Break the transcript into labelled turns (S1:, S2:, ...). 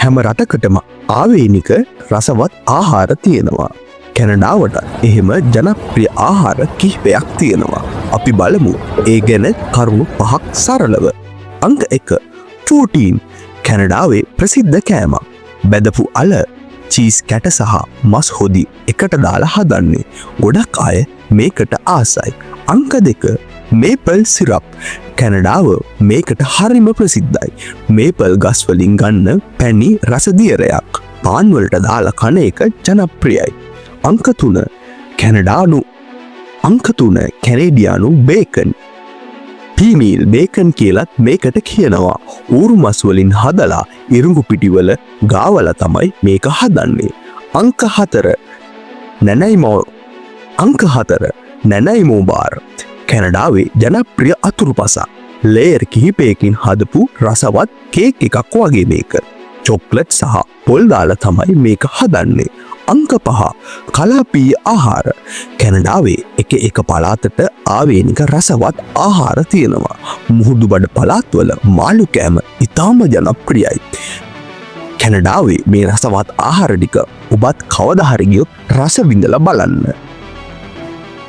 S1: හැම රටකටම ආවේනික රසවත් ආහාර තියෙනවා. කැනඩාවට එහෙම ජනප්‍රිය ආහාර කිහිපයක් තියෙනවා. අපි බලමු ඒ ගැන කරුණු පහක් සරලව. අංක 1, පූටීන්. කැනඩාවේ ප්‍රසිද්ධ කෑමක්. බැදපු අල, චීස් කැට සහ මස් හොදි එකට දාලා හදන්නේ. ගොඩක් අය මේකට ආසයි. අංක 2, මේපල් සිරප්. කැනඩාව මේකට හරිම ප්‍රසිද්ධයි. මේපල් ගස් වලින් ගන්න පැණි රස දියරයක්. පාන් වලට දාලා කන එක ජනප්‍රියයි. අංක 3, කැනඩානු අංක 3, කැනේඩියානු බේකන්. පීමීල් බේකන් කියලත් මේකට කියනවා. ඌරු මස් වලින් හදලා ඉරුඟු පිටිවල ගාවලා තමයි මේක හදන්නේ. අංක 4, නැනයිමෝ අංක 4, නැනයිමෝ බාර්. කැනඩාවේ ජනප්‍රිය අතුරුපසක්. ලේයර් කිහිපයකින් හදපු රසවත් කේක් එකක් වගේ මේක. චොක්ලට් සහ පොල් දාලා තමයි මේක හදන්නේ. අංක 5, කලාපීය ආහාර. කැනඩාවේ එක එක පළාතට ආවේනික රසවත් ආහාර තියෙනවා. මුහුදු බඩ පළාත්වල මාළු කෑම ඉතාම ජනප්‍රියයි. කැනඩාවේ මේ රසවත් ආහාර ටික ඔබත් කවදා හරි ගියොත් රස විඳලා බලන්න.